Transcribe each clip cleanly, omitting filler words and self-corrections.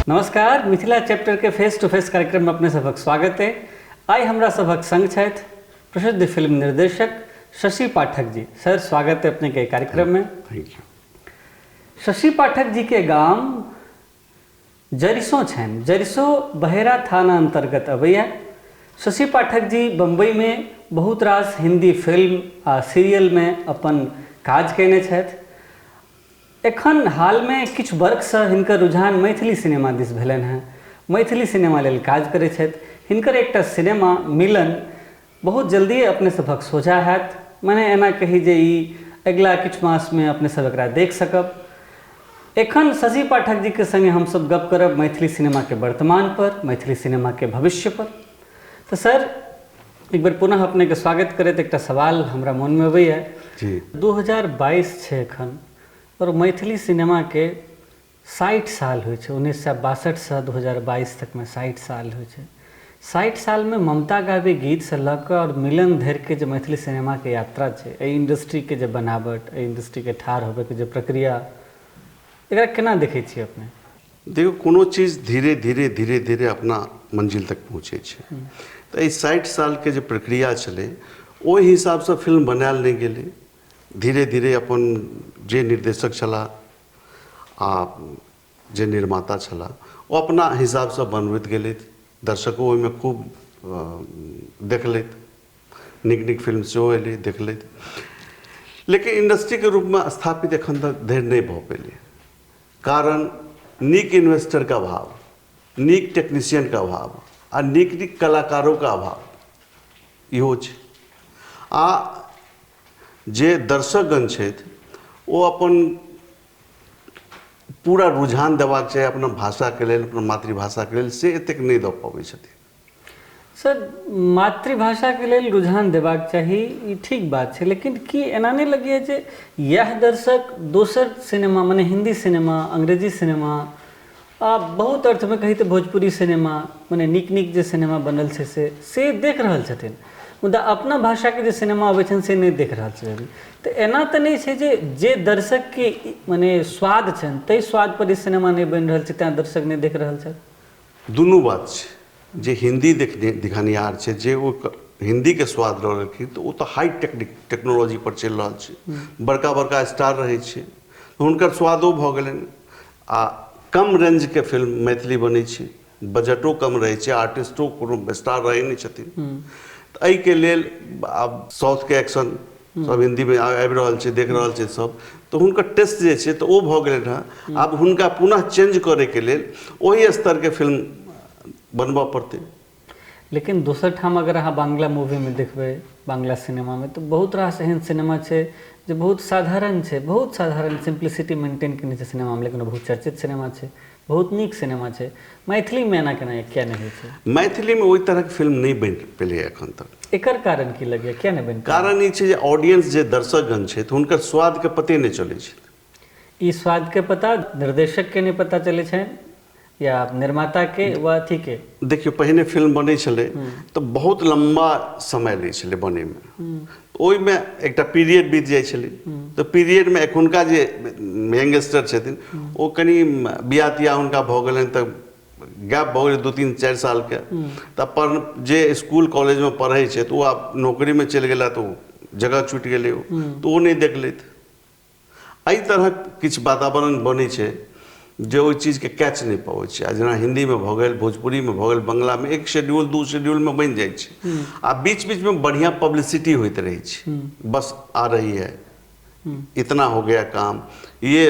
नमस्कार, मिथिला चैप्टर के face to face कार्यक्रम में अपने सभक स्वागत है। आइ हमरा सभक संग छथि प्रसिद्ध फिल्म निर्देशक शशि पाठक जी। सर, स्वागत है अपने के कार्यक्रम में। Thank you. Shashi Pathak ji के गाम जरिसो छनि। जरिसो बहेरा थाना अंतर्गत अबैया। शशि पाठक जी बम्बई में बहुत रास हिंदी फिल्म आ सीरियल में अपन काज कयने छथि। एखन हालमे किछु बरखसँ हिनकर रुझान मैथिली सिनेमा दिस भेलनि हेँ। मैथिली सिनेमा लेल काज करैत छथि। हिनकर एकटा सिनेमा मिलन बहुत जल्दिए अपने सभक सोझाँ हैत। मने एना कही जे ई अगिला किछु मासमे अपने सब एकरा देख सकब। एखन शशि पाठक जीके संगे हमसब गप करब मैथिली सिनेमाके वर्तमान पर, मैथिली सिनेमाके भविष्य पर। तऽ सर, एक बेर पुनः अपनेके स्वागत करैत एकटा सवाल हमरा मोनमे अबैया। जी। 2022 छै एखन और मैथिली सिनेमाके 60 साल होइ छै। 1962सँ 2022 तकमे 60 साल होइ छै। 60 सालमे ममता गाबी गीतसँ लऽ कऽ आओर मिलन धरिके जे मैथिली सिनेमाके यात्रा छै, एहि इंडस्ट्रीके जे बनावट, एहि इंडस्ट्रीके ठाढ़ होबैके जे प्रक्रिया, एकरा केना देखै छियै अपने? देखियौ, कोनो चीज धीरे धीरे धीरे धीरे अपना मंजिल तक पहुँचै छै। तऽ एहि 60 सालके जे प्रक्रिया छलै, ओहि हिसाबसँ फिल्म बनायल नहि गेलै। धीरे धीरे अपन जे निर्देशक छलाह आ जे निर्माता छलाह, ओ अपना हिसाबसँ बनबैत गेलथि। दर्शको ओहिमे खूब देखलथि, नीक नीक फिल्म सेहो एलै, देखलथि, लेकिन इंडस्ट्रीके रूपमे स्थापित एखन तक धरि नहि भऽ पेलै। कारण नीक इन्वेस्टरके अभाव, नीक टेक्नीशियनके अभाव आ नीक नीक कलाकारोके अभाव इहो छै। आ जे दर्शकगण छथि, ओ अपन पूरा रुझान देबाक चाही अपना भाषाके लेल, अपना मातृभाषाके लेल, से एतेक नहि दऽ पबै छथिन। सर, मातृभाषाके लेल रुझान देबाक चाही, ई ठीक बात छै, लेकिन की एना नहि लगैए जे इएह दर्शक दोसर सिनेमा, मने हिन्दी सिनेमा, अंग्रेजी सिनेमा आ बहुत अर्थमे कही तऽ भोजपुरी सिनेमा, मने नीक नीक जे सिनेमा बनल छै से देख रहल छथिन, मुदा अपना भाषाके जे सिनेमा अबै छनि से नहि देख रहल छथिन? तऽ एना तऽ नहि छै जे जे दर्शकके मने स्वाद छनि, ताहि स्वाद पर ई सिनेमा नहि बनि रहल छै, तेँ दर्शक नहि देख रहल छथि? दुनू बात छै। जे हिन्दी देखने देखनिहार छै, जे ओ हिन्दीके स्वाद लऽ लेलखिन, तऽ ओ तऽ हाई टेक्निक टेक्नोलॉजी पर चलि रहल छै, बड़का बड़का स्टार रहै छै, हुनकर स्वादो भऽ गेलनि। आ कम रेंजके फिल्म मैथिली बनै छै, बजटो कम रहै छै, आर्टिस्टो कोनो स्टार रहै नहि छथिन। तऽ एहिके लेल आब साउथके एक्शन सब हिन्दीमे आबि रहल छै, देख रहल छै सब, तऽ हुनकर टेस्ट जे छै तऽ ओ भऽ गेलनि हेँ। आब हुनका पुनः चेंज करैके लेल ओहि स्तरके फिल्म बनबऽ पड़तै। लेकिन दोसर ठाम अगर अहाँ बांग्ला मूवीमे देखबै, बांग्ला सिनेमामे, तऽ बहुत रास एहन सिनेमा छै जे बहुत साधारण छै, बहुत साधारण सिम्प्लिसिटी मेंटेन केने छै सिनेमामे, लेकिन ओ बहुत चर्चित सिनेमा छै, बहुत नीक सिनेमा छै। मैथिलीमे एना केना किया नहि होइ छै? मैथिलीमे ओहि तरहक फिल्म नहि बनि पेलै एखन तक। एकर कारण की लगैए, किया नहि बनि? कारण ई छै जे ऑडियंस, जे दर्शकगण छै, हुनकर स्वादके पते नहि चलै छै। ई स्वादके पता निर्देशकके नहि पता चलै छनि या निर्माताके वा अथीके? देखियौ, पहिने फिल्म बनै छलै तऽ बहुत लम्बा समय लै छलै बनैमे। ओहिमे एकटा पीरियड बीत जाइ छलै। तऽ पीरियडमे एखुनका जे यंगस्टर छथिन, ओ कनि बियाह तियाह हुनका भऽ गेलनि, तऽ गैप भऽ गेलै 2, 3, 4 सालके। तऽ पर जे स्कूल कॉलेजमे पढ़ै छै, तऽ ओ आब नौकरीमे चलि गेला, तऽ ओ जगह छूटि गेलै, ओ तऽ ओ नहि देखलथि। एहि तरहक किछु वातावरण बनै छै जे ओहि चीजके कैच नहि पबै छै। आ जेना हिन्दीमे भऽ गेल, भोजपुरीमे भऽ गेल, बंगलामे, एक शेड्यूल, दू शेड्यूलमे बनि जाइ छै आ बीच बीचमे बढ़िआँ पब्लिसिटी होइत रहै छै। बस आ रही है, इतना हो गया काम, ये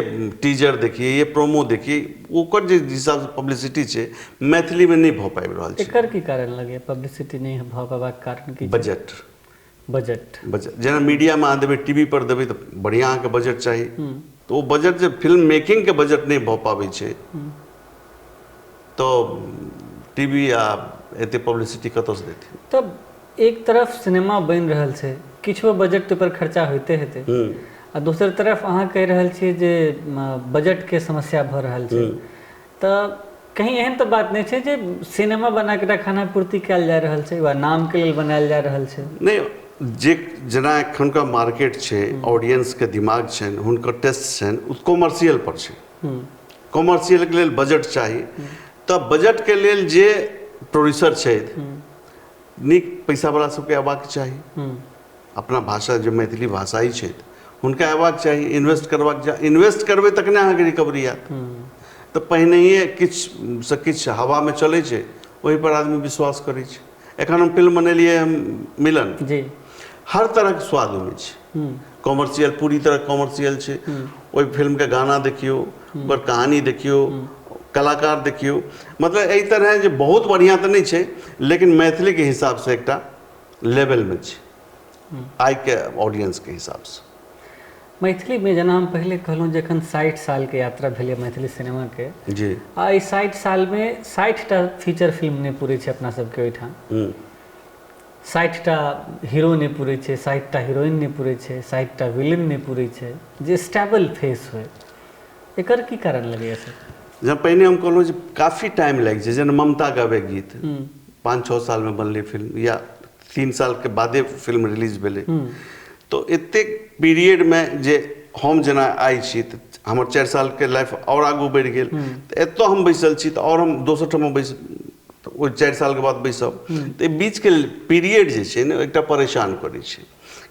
टीजर देखिए, ये प्रोमो देखिए, ओकर जे हिसाबसँ पब्लिसिटी छै, मैथिलीमे नहि भऽ पाबि रहल छै। एकर की कारण लगैए? पब्लिसिटी नहि भऽ पेबाक कारण की? बजट। बजट। बजट। जेना मीडियामे अहाँ देबै, टीवी पर देबै, तऽ बढ़िआँ अहाँके बजट चाही। तऽ ओ बजट जे फिल्म मेकिंगके बजट नहि भऽ पाबै छै, तऽ टीवी आ एते पब्लिसिटी कतऽसँ देथिन? तब एक तरफ सिनेमा बनि रहल छै, किछो बजट पर खर्चा होइते हेतै, आ दोसर तरफ अहाँ कहि रहल छियै जे बजटके समस्या भऽ रहल छै, तऽ कहीं एहन तऽ बात नहि छै जे सिनेमा बना के खाना पूर्ति कयल जा रहल छै वा नामके लेल बनायल जा रहल छै? नहि, जे जेना एखनका मार्केट छै, ऑडियंसके दिमाग छनि, हुनकर टेस्ट छनि, ओ कॉमर्शियल पर छै। कॉमर्शियलके लेल बजट चाही। तऽ बजटके लेल जे प्रोड्यूसर छथि, नीक पैसावला सबके अयबाक चाही, अपना भाषा जे मैथिली भाषाई छथि हुनका अयबाक चाही, इन्वेस्ट करबाक चाही। इन्वेस्ट करबै तखने अहाँके रिकवरी आयत। तऽ पहिनहिए किछु सँ किछु हवामे चलै छै, ओहिपर आदमी विश्वास करै छै। एखन हम फिल्म बनेलियै हम मिलन जी, हर तरहके स्वाद ओहिमे छै। कॉमर्शियल, पूरी तरह कॉमर्शियल छै। ओहि फिल्मके गाना देखियौ, ओकर कहानी देखियौ, कलाकार देखियौ, मतलब एहि तरह जे बहुत बढ़िआँ तऽ नहि छै, लेकिन मैथिलीके हिसाबसँ एकटा लेवलमे छै आइके ऑडियंसके हिसाबसँ। मैथिलीमे जेना हम पहिले कहलहुँ, जखन 60 सालके यात्रा भेलै मैथिली सिनेमाके जी, आ एहि 60 सालमे 60टा फीचर फिल्म नहि पूरै छै अपना सबके ओहिठाम, 60टा हीरो नहि पूरै छै, 60टा हीरोइन नहि पूरै छै, 60टा विलेन नहि पूरै छै जे स्टेबल फेस होइ। एकर की कारण लगैए सर? जेना पहिने हम कहलहुँ जे काफी टाइम लागि जाइ छै। जेना ममता गाबै गीत 5-6 सालमे बनलै फिल्म, या 3 सालके बादे फिल्म रिलीज भेलै। तऽ एतेक पीरियडमे जे हम जेना आइ छी तऽ हमर 4 सालके लाइफ आओर आगू बढ़ि गेल, तऽ एतऽ हम बैसल छी तऽ आओर हम दोसर ठाम बैस, तऽ ओहि 4 सालके बाद बैसब। तऽ बीचके पीरियड जे छै ने, एकटा परेशान करै छै।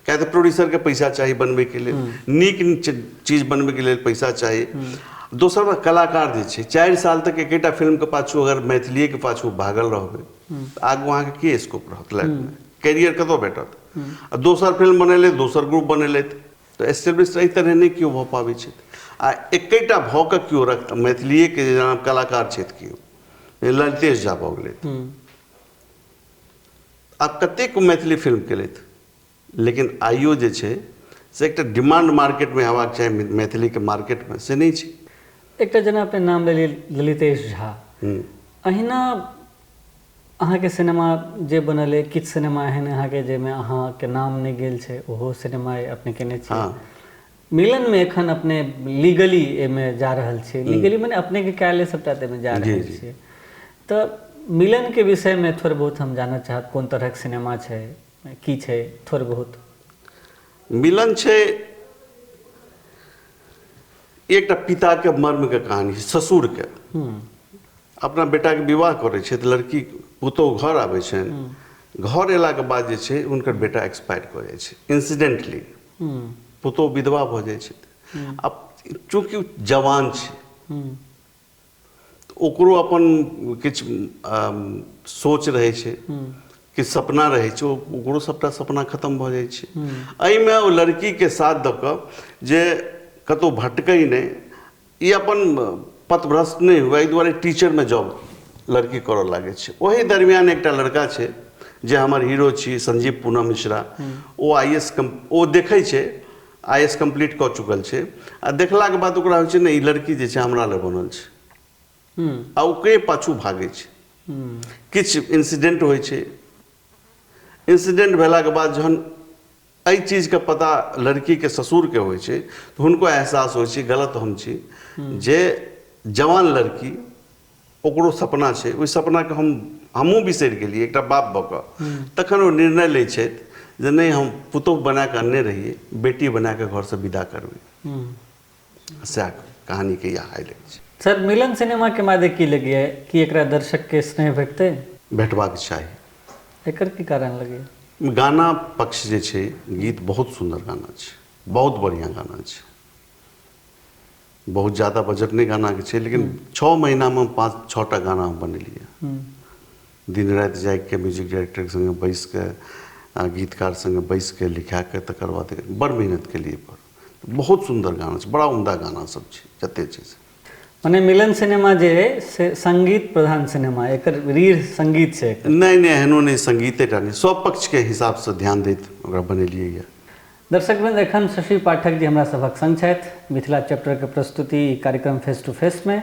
किया तऽ प्रोड्यूसरके पैसा चाही बनबैके लेल, नीक चीज बनबैके लेल पैसा चाही। दोसर बात, कलाकार जे छै 4 साल तक एकेटा फिल्मके पाछू अगर मैथिलीएके पाछू भागल रहबै तऽ आगू अहाँके की स्कोप रहत लाइफमे, कैरियर कतऽ भेटत? आ दोसर फिल्म बनेलथि, दोसर ग्रुप बनेलथि, तऽ एस्टेब्लिश एहि तरह नहि केओ भऽ पाबै छथि। आ एकेटा भऽ कऽ केओ रख मैथिलीएके जेना कलाकार छथि केओ, ललितेश झा भऽ गेलथि, आब कतेक मैथिली फिल्म केलथि, लेकिन आइयो जे छै से एकटा डिमांड मार्केटमे हेबाक चाही मैथिलीके मार्केटमे, से नहि छै। एकटा जेना अपने नाम लेलियै ललितेश झा, अहिना अहाँके सिनेमा जे बनल अइ, किछु सिनेमा एहन अहाँके जाहिमे अहाँके नाम नहि गेल छै, ओहो सिनेमा अपने केने छियै। मिलनमे एखन अपने लीगली एहिमे जा रहल छियै, लीगली मने अपनेके कयल सबटा ताहिमे जा रहल छियै। तऽ मिलनके विषयमे थोड़े बहुत हम जानऽ चाहब, कोन तरहक सिनेमा छै, की छै, थोड़े बहुत। मिलन छै एकटा पिताके मर्मके कहानी, ससुरके अपना बेटाके विवाह करै छै तऽ लड़की पुतोहु घर आबै छनि, घर अयलाके बाद जे छै हुनकर बेटा एक्सपायर कऽ जाइ छै इंसिडेंटली, पुतोहु विधवा भऽ जाइ छै। आब चूँकि ओ जवान छै ओकरो अपन किछु सोच रहै छै, किछु सपना रहै छै, ओकरो सबटा सपना खतम भऽ जाइ छै। एहिमे ओ लड़कीके साथ दऽ कऽ जे कतहु भटकै नहि, ई अपन पथभ्रष्ट नहि हुए, एहि दुआरे टीचरमे जॉब लड़की करऽ लागै छै। ओहि दरमियान एकटा लड़का छै जे हमर हीरो छी, संजीव पूनम मिश्रा, ओ I S ओ देखै छै, I S complete कऽ चुकल छै, आ देखलाके बाद ओकरा होइ छै ने ई लड़की जे छै हमरा लए बनल छै, आ ओकरे पाछू भागै छै। किछु इंसिडेंट होइ छै, इंसिडेंट भेलाके बाद जहन एहि चीजके पता लड़कीके ससुरके होइ छै तऽ हुनको एहसास होइ छै गलत हम छी, जे जवान लड़की ओकरो सपना छै, ओहि सपनाके हमहूँ बिसरि गेलियै एकटा बाप भऽ कऽ। तखन ओ निर्णय लै छथि जे नहि, हम पुतोहु बनाकऽ अनने रहियै, बेटी बनाकऽ घरसँ विदा करबै। सएह कहानीके इएह हाईलाइट छै। सर, मिलन सिनेमाके मादे की लगैए कि एकरा दर्शकके स्नेह भेटतै? भेटबाक चाही। एकर की कारण लगैए? गाना पक्ष जे छै, गीत बहुत सुन्दर गाना छै, बहुत बढ़िआँ गाना छै। बहुत ज्यादा बजट नहि गानाके छै, लेकिन 6 महीनामे 5-6 टा गाना हम बनेलियै। दिन राति जागिके म्यूजिक डायरेक्टरके सङ्गे बैसिके, गीतकार सङ्गे बैसिके लिखाके, तकर बाद बड़ मेहनत केलियै पर बहुत सुन्दर गाना छै, बड़ा उम्दा गाना सब छै जते छै से। मने मिलन सिनेमा जे से संगीत प्रधान सिनेमा, एकर रीढ़ संगीत छै। नहि नहि, एहनो नहि, संगीते टा नहि, सब पक्षके हिसाबसँ ध्यान दैत ओकरा बनेलियै यऽ। दर्शकवृंद, एखन शशि पाठक जी हमरा सभक संग छथि मिथिला चैप्टरके प्रस्तुति कार्यक्रम फेस टू फेसमे।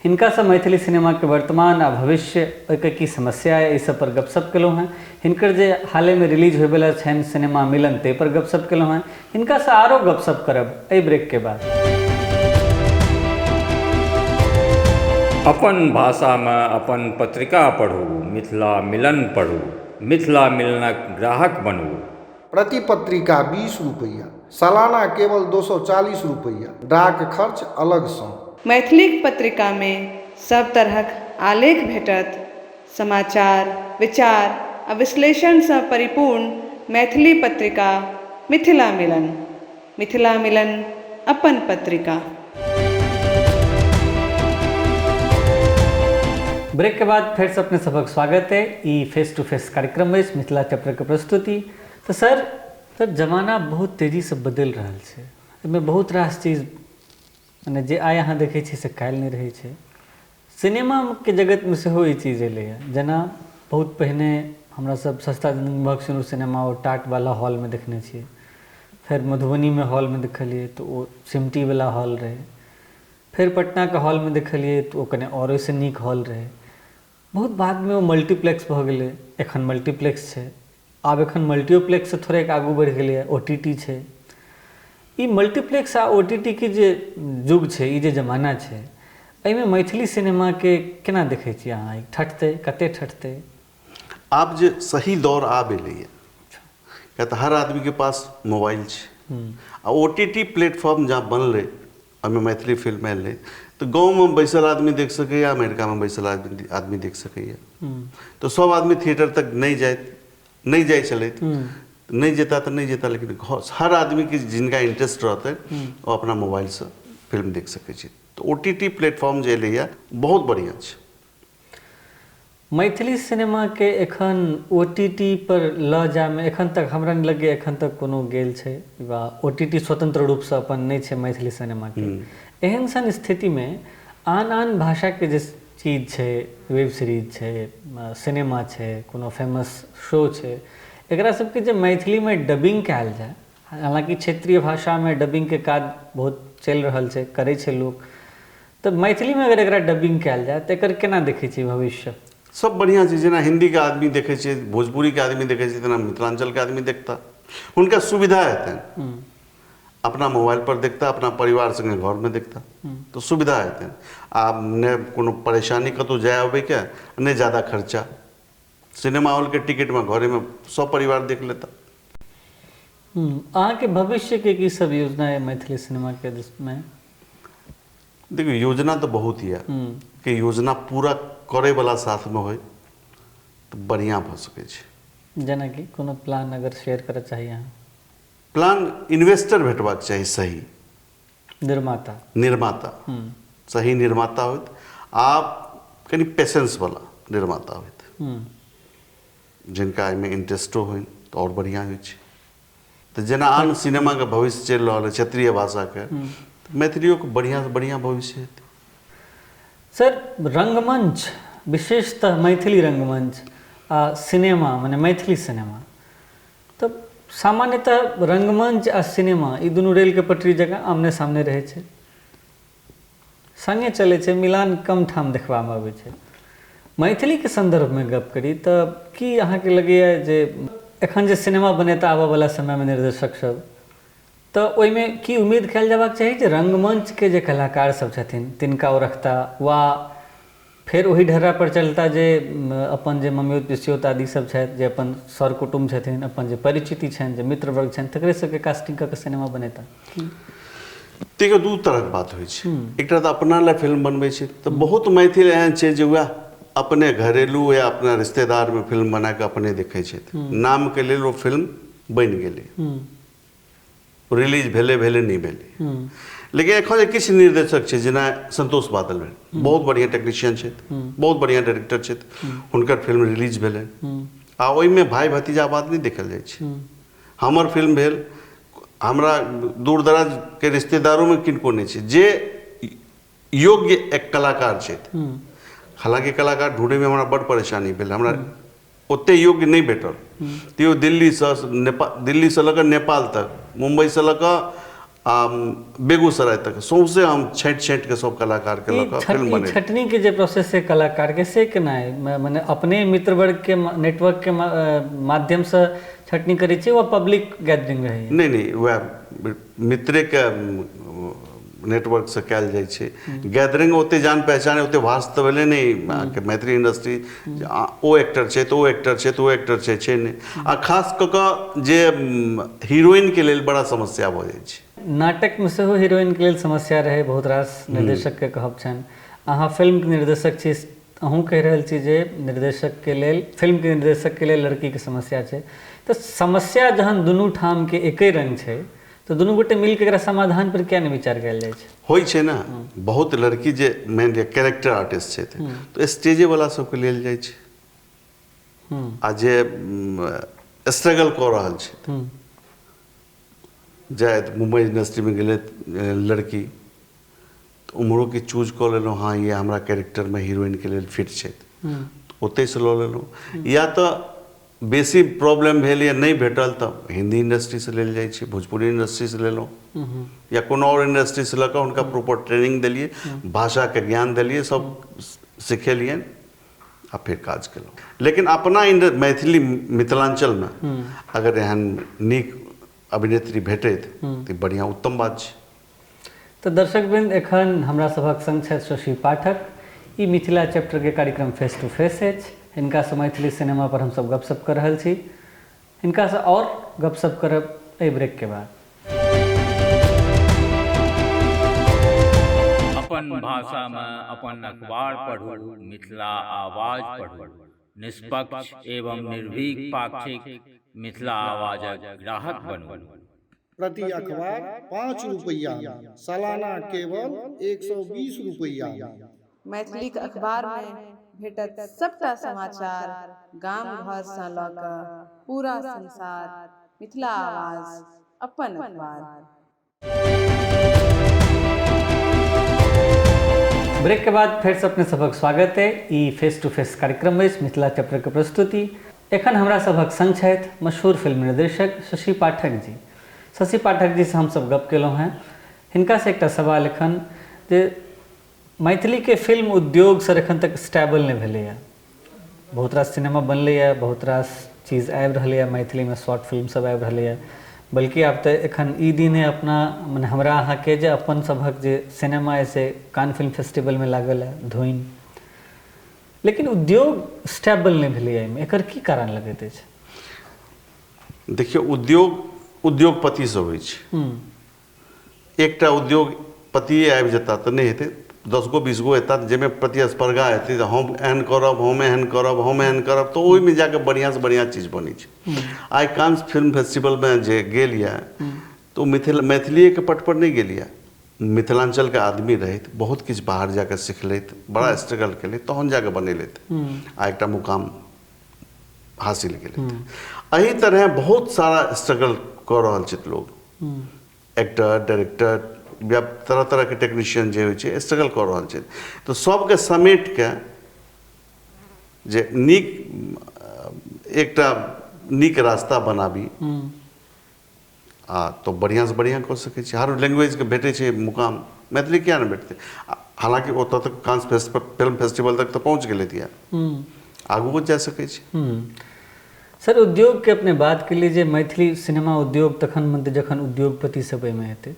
हिनकासँ मैथिली सिनेमाके वर्तमान आ भविष्य, ओहिके की समस्या अइ, एहि सब पर गपशप केलहुँ हेँ। हिनकर जे हालेमे रिलीज होइवला छनि सिनेमा मिलन, ताहि पर गपशप केलहुँ हेँ। हिनकासँ आरो गपशप करब एहि ब्रेकके बाद। अपन भाषामे अपन पत्रिका पढ़ू, मिथिला मिलन पढ़ू, मिथिला मिलनक ग्राहक बनू। प्रति पत्रिका 20 रुपैआ, सालाना केवल 240 रुपैआ, डाक खर्च अलगसँ। मैथिलीक पत्रिकामे सभ तरहक आलेख भेटत। समाचार, विचार आ विश्लेषणसँ परिपूर्ण मैथिली पत्रिका मिथिला मिलन। मिथिला मिलन अपन पत्रिका। ब्रेक के बाद फेर से अपने सबक स्वागत है। ई फेस टू फेस कार्यक्रम अछि, मिथिला चैप्टर के प्रस्तुति। तऽ सर सर जमाना बहुत तेजी से बदलि रहल छै, एहिमे बहुत रास चीज मने जे आइ अहाँ देखै छी से काल्हि नहि रहै छै। सिनेमाके जगतमे सेहो ई चीज एलैए। जेना बहुत पहिने हमरा सब सस्ता जिन्दगी सुनू सिनेमा ओ टाटवला हॉलमे देखने छियै, फेर मधुबनीमे हॉलमे देखलियै तऽ ओ सिमटीवला हॉल रहै, फेर पटनाके हॉलमे देखलियै तऽ ओ कने आओर ओहिसँ नीक हॉल रहै। बहुत बादमे ओ मल्टीप्लेक्स भऽ गेलै, एखन मल्टीप्लेक्स छै। आब एखन मल्टियोप्लेक्ससँ थोड़ेक आगू बढ़ि गेलैए, ओ टी टी छै। ई मल्टीप्लेक्स आ ओ टी टी के जे युग छै, ई जे जमाना छै, एहिमे मैथिली सिनेमाके केना देखै छियै अहाँ? ई ठटतै? कते ठटतै? आब जे सही दौर आब एलैए, किया तऽ हर आदमीके पास मोबाइल छै आ ओ टी टी प्लेटफॉर्म जहाँ बनलै, ओहिमे मैथिली फिल्म एलै तऽ गाँवमे बैसल आदमी देख सकैए, अमेरिकामे बैसल आदमी देख सकैए। तऽ सब आदमी थिएटर तक नहि जाइ छलथि, नहि जेता तऽ नहि जेता, लेकिन हर आदमीके जिनका इंटरेस्ट रहतै ओ अपना मोबाइलसँ फिल्म देख सकै छै। तऽ ओ टी टी प्लेटफॉर्म जे एलैए बहुत बढ़िआँ छै। मैथिली सिनेमाके एखन ओ टी टी पर लऽ जायमे एखन तक हमरा नहि लगैए एखन तक कोनो गेल छै वा ओ टी टी स्वतंत्र रूपसँ अपन नहि छै मैथिली सिनेमाके। एहन सन स्थितिमे आन आन भाषाके जे चीज छै, वेब सीरीज छै, सिनेमा छै, कोनो फेमस शो छै, एकरा सबके जे मैथिलीमे डबिंग कयल जाय, हालाँकि क्षेत्रीय भाषामे डबिंगके काज बहुत चलि रहल छै, करै छै लोक, तऽ मैथिलीमे अगर एकरा डबिंग कयल जाय तऽ एकर केना देखै छियै भविष्य? सब बढ़िआँ छै। जेना हिन्दीके आदमी देखै छै, भोजपुरीके आदमी देखै छै, तेना मिथिलाञ्चलके आदमी देखता, हुनका सुविधा हेतनि, अपना मोबाइल पर देखता, अपना परिवार संगे घरमे देखता, तऽ सुविधा हेतनि। आब नहि कोनो परेशानी कतहु जाय अबैके, नहि ज्यादा खर्चा, सिनेमा हॉलके टिकटमे घरेमे सब परिवार देख लेता। अहाँके भविष्यके की सब योजना अइ मैथिली सिनेमाके में? देखियौ, योजना तऽ बहुत यऽ कि योजना पूरा करैवला साथमे होइ तऽ बढ़िआँ भऽ सकै छै। जेनाकि कोनो प्लान अगर शेयर करऽ चाही अहाँ? प्लान इन्वेस्टर भेटबाक चाही, सही निर्माता, निर्माता, सही निर्माता होइत आ कनि पेशेंसवला निर्माता होइत, जिनका एहिमे इंटरेस्टो होइन तऽ आओर बढ़िआँ होइ छै। तऽ जेना आन सिनेमाके भविष्य चलि रहल है क्षेत्रीय भाषाके, मैथिलियोके बढ़िआँसँ बढ़िआँ भविष्य हेतै। सर, रंगमंच, विशेषतः मैथिली रंगमंच आ सिनेमा, माने मैथिली सिनेमा, तऽ सामान्यतः रंगमंच आ सिनेमा ई दुनू रेलके पटरी जकाँ आमने सामने रहै छै, सङ्गे चलै छै, मिलान कम ठाम देखबामे अबै छै। मैथिलीके सन्दर्भमे गप करी तऽ की अहाँके लगैए जे एखन जे सिनेमा बनेता आबऽवला समयमे निर्देशक सब, तऽ ओहिमे की उम्मीद कयल जेबाक चाही जे रंगमंचके जे कलाकार सब छथिन तिनका ओ रखता वा फेर ओही ढर्रा पर चलता जे अपन जे ममियौत पिसियौत आदि सब छथि, जे अपन सर कुटुम्ब छथिन, अपन जे परिचिति छनि, जे मित्रवर्ग छनि, तकरे सबके कास्टिंग कऽ के सिनेमा बनेता? देखियौ, दू तरहक बात होइ छै। एकटा तऽ अपना लए फिल्म बनबै छै तऽ बहुत मैथिल एहन छै जे वएह अपने घरेलू या अपना रिश्तेदारमे फिल्म बना कऽ अपने देखै छथि, नामके लेल ओ फिल्म बनि गेलै, रिलीज भेलै भेलै नहि भेलै। लेकिन एखन जे किछु निर्देशक छै, जेना संतोष बादल भेल, बहुत बढ़िआँ टेक्नीशियन छथि, बहुत बढ़िआँ डायरेक्टर छथि, हुनकर फिल्म रिलीज भेलै आ ओहिमे भाय भतीजावाद नहि देखल जाइ छै। हमर फिल्म भेल, हमरा दूर दराजके रिश्तेदारोमे किनको नहि छै जे योग्य एक कलाकार छथि। हालाँकि कलाकार ढूँढैमे हमरा बड्ड परेशानी भेल, हमरा ओते योग्य नहि भेटल, तैयो दिल्लीसँ नेपाल, दिल्लीसँ लऽ कऽ नेपाल तक, मुम्बईसँ लऽ कऽ आ बेगूसराय तक सौंसे हम छाँटि छाँटि कऽ सब कलाकारके लऽ कऽ फिल्म बनेलहुँ। छटनी के जे प्रोसेस है कलाकार के, से केना है? मने अपने मित्रवर्ग के नेटवर्क के माध्यमसँ छटनी करै छियै वा पब्लिक गैदरिंग रहैए? नहि नहि, वएह मित्रेके नेटवर्कसँ कयल जाइ छै। गैदरिंग ओते जान पहचान, ओते वास्त तऽ भेलै नहि अहाँके मैथिली इंडस्ट्री। ओ एक्टर छै तऽ ओ एक्टर छै तऽ ओ एक्टर छै, छै नहि। आ खास कऽ कऽ जे हीरोइनके लेल बड़ा समस्या भऽ जाइ छै। नाटकमे सेहो हीरोइनके लेल समस्या रहै, बहुत रास निर्देशकके कहब छनि। अहाँ फिल्मके निर्देशक छी, अहूँ कहि रहल छी जे निर्देशकके लेल, फिल्मके निर्देशकके लेल लड़कीके समस्या छै। तऽ समस्या जहन दुनू ठामके एके रङ्ग छै तऽ दुनू गोटे मिलके एकरा समाधान पर किया नहि विचार कयल जाइ छै? होइ छै ने, बहुत लड़की जे मानि लिअ कैरेक्टर आर्टिस्ट छथि तऽ स्टेजेवला सबके लेल जाइ छै, आ जे स्ट्रगल कऽ रहल छै जाइत मुम्बई इंडस्ट्रीमे गेलै लड़की तऽ उम्हरो के चूज कऽ लेलहुँ, हँ ई हमरा कैरेक्टरमे हीरोइनके लेल फिट छथि, ओतहिसँ लऽ लेलहुँ। या तऽ बेसी प्रॉब्लम भेल या नहि भेटल तऽ हिन्दी इंडस्ट्रीसँ लेल जाइ छै, भोजपुरी इंडस्ट्रीसँ लेलहुँ या कोनो आओर इंडस्ट्रीसँ लऽ कऽ हुनका प्रॉपर ट्रेनिंग देलियै, भाषाके ज्ञान देलियै, सब सिखेलियनि आ फेर काज केलहुँ। लेकिन अपना मैथिली मिथिलाञ्चलमे अगर एहन नीक अभिनेत्री भेटैत तऽ बढ़िआँ उत्तम बात छै। तऽ दर्शकवृंद, एखन हमरा सभक संग छथि शशि पाठक। ई मिथिला चैप्टरके कार्यक्रम फेस टू फेस अछि। हिनकासँ मैथिली सिनेमा पर हमसभ गपशप कऽ रहल छी। हिनकासँ आओर गपशप करब एहि ब्रेकके बाद। अपन भाषामे अपन अखबार पढ़ू, मिथिला आवाज पढ़ू। निष्पक्ष एवं निर्भीक पाक्षिक मिथिला आवाजक ग्राहक बनू। प्रति अखबार 5 रुपैया में, सालाना केवल 120 रुपैया में। मैथिलीक अखबारमे भेटत सबटा समाचार, गाम घरसँ लऽ कऽ पूरा संसार। मिथिला आवाज अपन अखबार। ब्रेक के बाद फेर से अपने सभक स्वागत है। ई फेस टू फेस कार्यक्रम अछि, मिथिला चैप्टर के प्रस्तुति। एखन हमरा सभक संग छथि मशहूर फिल्म निर्देशक शशि पाठक जी। शशि पाठक जी से हमसब गप केलहुँ हेँ। हिनका से एकटा सवाल एखन जे मैथिली के फिल्म उद्योग सर एखन तक स्टेबल नहि भेलैए। बहुत रास सिनेमा बनलैए, बहुत रास चीज आबि रहलैए, मैथिलीमे शॉर्ट फिल्म सब आबि रहलैए, बल्कि आब तऽ एखन ई दिन है अपना मने हमरा अहाँके जे अपन सभक जे सिनेमा अइ से कान फिल्म फेस्टिवलमे लागल है धुनि, लेकिन उद्योग स्टेबल नहि भेलैए। एहिमे एकर की कारण लगैत अछि? देखियौ, उद्योग उद्योगपतिसँ होइ छै। एकटा उद्योगपतिए आबि जेता तऽ नहि हेतै, 10 गो 20 गो एता जाहिमे प्रतिस्पर्धा हेतै, तऽ हम एहन करब, हम एहन करब, हम एहन करब, तऽ ओहिमे जाकऽ बढ़िआँसँ बढ़िआँ चीज बनै छै। आइ कांस फिल्म फेस्टिवलमे जे गेल यऽ तऽ ओ मैथिलीएके पटपर नहि गेल यऽ, मिथिलाञ्चलके आदमी रहथि, बहुत किछु बाहर जाकऽ सिखलथि, बड़ा स्ट्रगल केलथि, तहन जाकऽ बनेलथि आ एकटा मुकाम हासिल केलथि। एहि तरहे बहुत सारा स्ट्रगल कऽ रहल छथि लोग, एक्टर, डायरेक्टर या तरह तरहके टेक्नीशियन जे होइ छै स्ट्रगल कऽ रहल छथि। तऽ सबके समेटिके जे नीक एकटा नीक रास्ता बनाबी आ तऽ बढ़िआँसँ बढ़िआँ कऽ सकै छी। हर लैंग्वेजके भेटै छै मुकाम, मैथिली किया नहि भेटतै? हालाँकि ओतऽ तक कांस फिल्म फेस्टिवल तक तऽ पहुँच गेलै यऽ, आगुओ जा सकै छै। सर, उद्योगके अपने बात केलियै जे मैथिली सिनेमा उद्योग तखन बनतै जखन उद्योगपति सब एहिमे हेतै,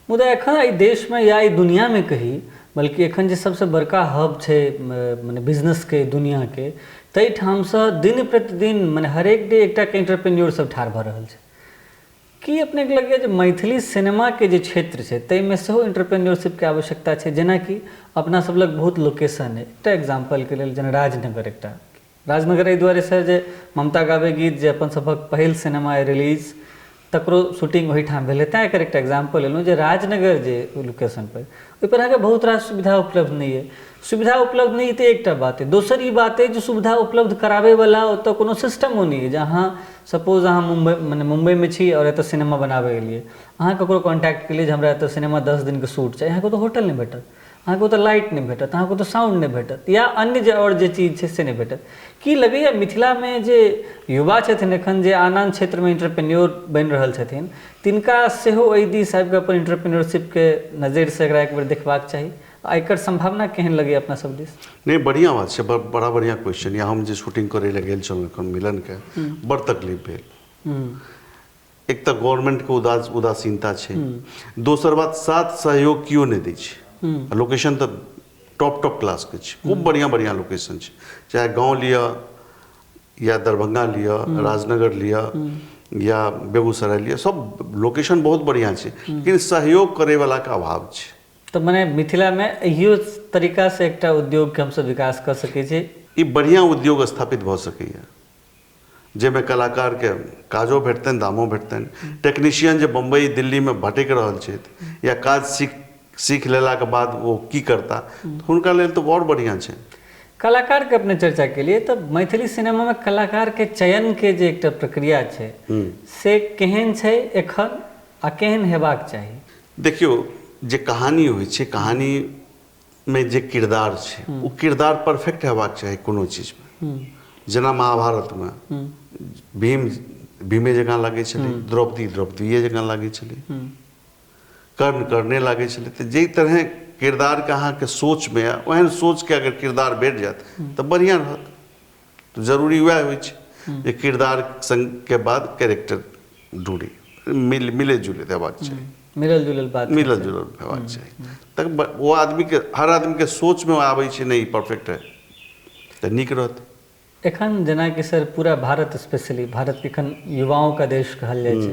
मुदा एखन एहि देशमे या एहि दुनियामे कही, बल्कि एखन जे सबसँ बड़का हब छै मने बिजनेसके दुनियाके, ताहि ठामसँ दिन प्रतिदिन मने हरेक डे एकटा एंटरप्रेन्योर सब ठाढ़ भऽ रहल छै। की अपनेके लगैए जे मैथिली सिनेमाके जे क्षेत्र छै ताहिमे सेहो एंटरप्रेन्योरशिपके आवश्यकता छै? जेनाकि अपना सब लग बहुत लोकेशन अइ, एकटा एग्जाम्पलके लेल जेना राजनगर, एकटा राजनगर एहि दुआरे सर जे ममता गाबै गीत जे अपन सभक पहिल सिनेमा अइ रिलीज, तकरो शूटिंग ओहिठाम भेलै, तैँ एकर एकटा एग्जाम्पल लेलहुँ जे राजनगर जे लोकेशनपर ओहिपर अहाँके बहुत रास सुविधा उपलब्ध नहि अइ। सुविधा उपलब्ध नहि तऽ एकटा बात अइ, दोसर ई बात अइ जे सुविधा उपलब्ध कराबैवला ओतऽ कोनो सिस्टमो नहि अइ जे अहाँ सपोज अहाँ मुम्बई मने मुम्बईमे छी आओर एतऽ सिनेमा बनाबै एलियै, अहाँ ककरो कॉन्टैक्ट केलियै जे हमरा एतऽ सिनेमा 10 दिनके शूट चाही, अहाँके ओतऽ होटल नहि भेटत, अहाँके ओतऽ लाइट नहि भेटत, अहाँके ओतऽ साउंड नहि भेटत या अन्य जे आओर जे चीज छै से नहि भेटत। की लगैए मिथिलामे जे युवा छथिन एखन जे आन आन क्षेत्रमे एंटरप्रेन्योर बनि रहल छथिन तिनका सेहो एहि दिस आबिकऽ अपन एंटरप्रेन्योरशिपके नजरिसँ एकरा एक बेर देखबाक चाही? आ एकर सम्भावना केहन लगैए अपना सब दिस? नहि, बढ़िआँ बात छै, बड़ा बढ़िआँ क्वेश्चन यऽ। हम जे शूटिंग करै लए गेल छलहुँ एखन मिलनके, बड़ तकलीफ भेल। एक तऽ गवर्नमेंटके उदासीनता छै, दोसर बात साथ सहयोग केओ नहि दै छै। लोकेशन तऽ टॉप टॉप क्लासके छै, खूब बढ़िआँ बढ़िआँ लोकेशन छै, चाहे गाँव लिअ या दरभंगा लिअ, राजनगर लिअ या बेगूसराय लिअ, सब लोकेशन बहुत बढ़िआँ छै, लेकिन सहयोग करैवलाके अभाव छै। तऽ मने मिथिलामे एहियो तरीकासँ एकटा उद्योगके हमसब विकास कऽ सकै छी। ई बढ़िआँ उद्योग स्थापित भऽ सकैए जाहिमे कलाकारके काजो भेटतनि, दामो भेटतनि। टेक्नीशियन जे बम्बई दिल्लीमे भटकि रहल छथि या काज सीख लेलाके बाद ओ की करता, हुनका लेल तऽ आओर बढ़िआँ छै। कलाकारके अपने चर्चा केलिए, तऽ मैथिली सिनेमामे कलाकारके चयनके जे एकटा प्रक्रिया छै से केहन छै एखन आ केहन हेबाक चाही? देखियौ, जे कहानी होइ छै, कहानीमे जे किरदार छै ओ किरदार परफेक्ट हेबाक चाही कोनो चीजमे। जेना महाभारतमे भीम भीमे जकाँ लागै छलै, द्रौपदी द्रौपदीए जकाँ लागै छलै, कर्ण कर्णे लागै छलै। तऽ जाहि तरहे किरदारके अहाँके सोचमे ओहन सोचके अगर किरदार भेट जायत तऽ बढ़िआँ रहत। तऽ जरूरी वएह होइ छै जे किरदार संगके बाद कैरेक्टर ढूँढी, मिले जुले हेबाक चाही, मिलल जुलल बात, मिलल जुलल हेबाक चाही। तक ओ आदमीके, हर आदमीके सोचमे आबै छै नहि ई परफेक्ट है तऽ नीक रहत। एखन जेनाकि सर पूरा भारत, स्पेशली भारत के एखन युवाओं का देश कहल जाइ छै,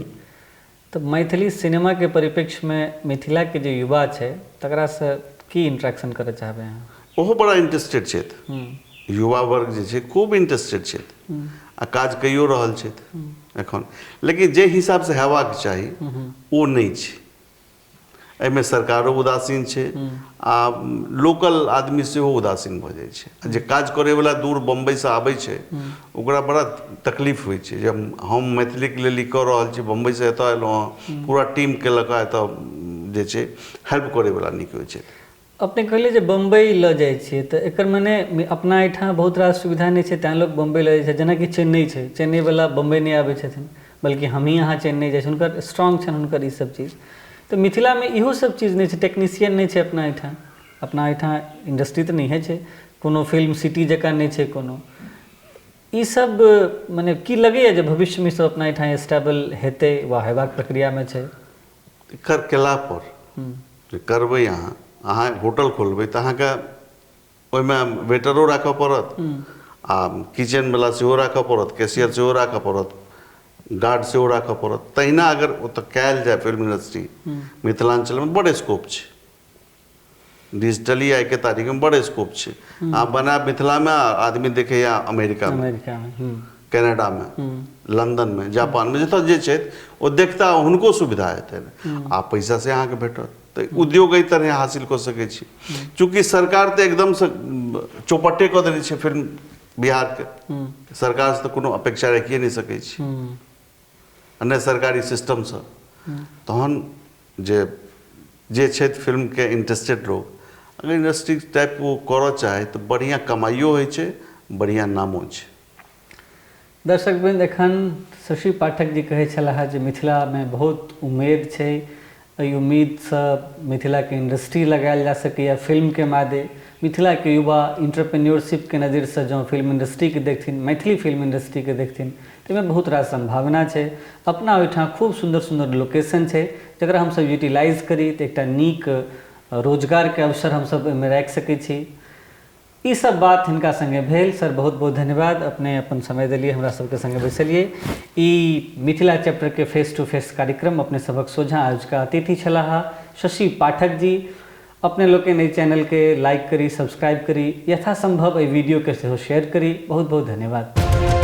तऽ मैथिली सिनेमाके परिप्रेक्ष्यमे मिथिलाके जे युवा छै तकरासँ की इंट्रैक्शन करऽ चाहबै अहाँ? ओहो बड़ा इंटरेस्टेड छथि, युवा वर्ग जे छै खूब इंटरेस्टेड छथि आ काज कैयो रहल छथि एखन, लेकिन जे हिसाबसँ हेबाक चाही ओ नहि छै। एहिमे सरकारो उदासीन छै आ लोकल आदमी सेहो उदासीन भऽ जाइ छै। जे काज करैवला दूर बम्बइसँ आबै छै ओकरा बड़ा तकलीफ होइ छै जे हम मैथिलीके लेल ई कऽ रहल छी, बम्बइसँ एतऽ एलहुँ हँ, पूरा टीमके लऽ कऽ एतऽ जे छै हेल्प करैवला नहि होइ छै। अपने कहलियै जे बम्बइ लऽ जाइ छियै, तऽ एकर मने अपना एहिठाम बहुत रास सुविधा नहि छै तैँ लोक बम्बइ लऽ जाइ छै। जेनाकि चेन्नई छै, चेन्नईवला बम्बइ नहि आबै छथिन, बल्कि हमही अहाँ चेन्नई जाइ छी, हुनकर स्ट्रॉन्ग छनि हुनकर ई सब चीज। तऽ मिथिलामे इहो सब चीज नहि छै, टेक्नीशियन नहि छै अपना एहिठाम, अपना एहिठाम इंडस्ट्री तऽ नहिए छै, कोनो फिल्म सिटी जकाँ नहि छै कोनो। ई सब मने की लगैए जे भविष्यमे ई सब अपना एहिठाम स्टेबल हेतै वा हेबाक प्रक्रियामे छै? एकर केलापर जे करबै, अहाँ होटल खोलबै तऽ अहाँके ओहिमे वेटरो राखऽ पड़त आ किचनवला सेहो राखऽ पड़त, कैशियर सेहो राखऽ पड़त, गार्ड सेहो राखऽ पड़त। तहिना अगर ओतऽ कयल जाय फिल्म इंडस्ट्री मिथिलाञ्चलमे बड़ स्कोप छै, डिजिटली आइके तारीखमे बड़ स्कोप छै। अहाँ बनायब मिथिलामे, आदमी देखैया अमेरिकामे, कनाडामे, लंदनमे, जापानमे, जतऽ जे छथि ओ देखता, हुनको सुविधा हेतनि आ पैसा से अहाँके भेटत। तऽ उद्योग एहि तरहे हासिल कऽ सकै छी। चूँकि सरकार तऽ एकदमसँ चौपट्टे कऽ देने छै फिल्म बिहारके, सरकारसँ तऽ कोनो अपेक्षा राखिए नहि सकै छी आ नहि सरकारी सिस्टमसँ। तहन जे जे छथि फिल्मके इंटरेस्टेड लोक, अगर इंडस्ट्री टाइप ओ करऽ चाहे तऽ बढ़िआँ कमाइयो होइ छै, बढ़िआँ नामो छै। दर्शकवृंद, एखन शशि पाठक जी कहै छलाह जे मिथिलामे बहुत उम्मीद छै, एहि उम्मीदसँ मिथिलाके इंडस्ट्री लगायल जा सकैए फिल्मके मादे। मिथिलाके युवा इंटरप्रेन्योरशिपके नजरिसँ जँ फिल्म इंडस्ट्रीके देखथिन, मैथिली फिल्म इंडस्ट्रीके देखथिन, तऽ एहिमे बहुत रास सम्भावना छै। अपना ओहिठाम खूब सुन्दर सुन्दर लोकेशन छै जकरा हमसब यूटिलाइज करी तऽ एकटा नीक रोजगारके अवसर हमसब एहिमे राखि सकै छी। ई सब बात हिनका संगे भेल। सर बहुत बहुत धन्यवाद, अपने अपन समय देलियै, हमरा सबके संगे बैसलियै। ई मिथिला चैप्टर के फेस टू फेस कार्यक्रम अपने सबक सोझाँ आयोजका अतिथि छलाह शशि पाठक जी। अपने लोकनि एहि चैनल के लाइक करी, सब्सक्राइब करी, यथासंभव एहि वीडियो के सेहो शेयर करी। बहुत बहुत धन्यवाद।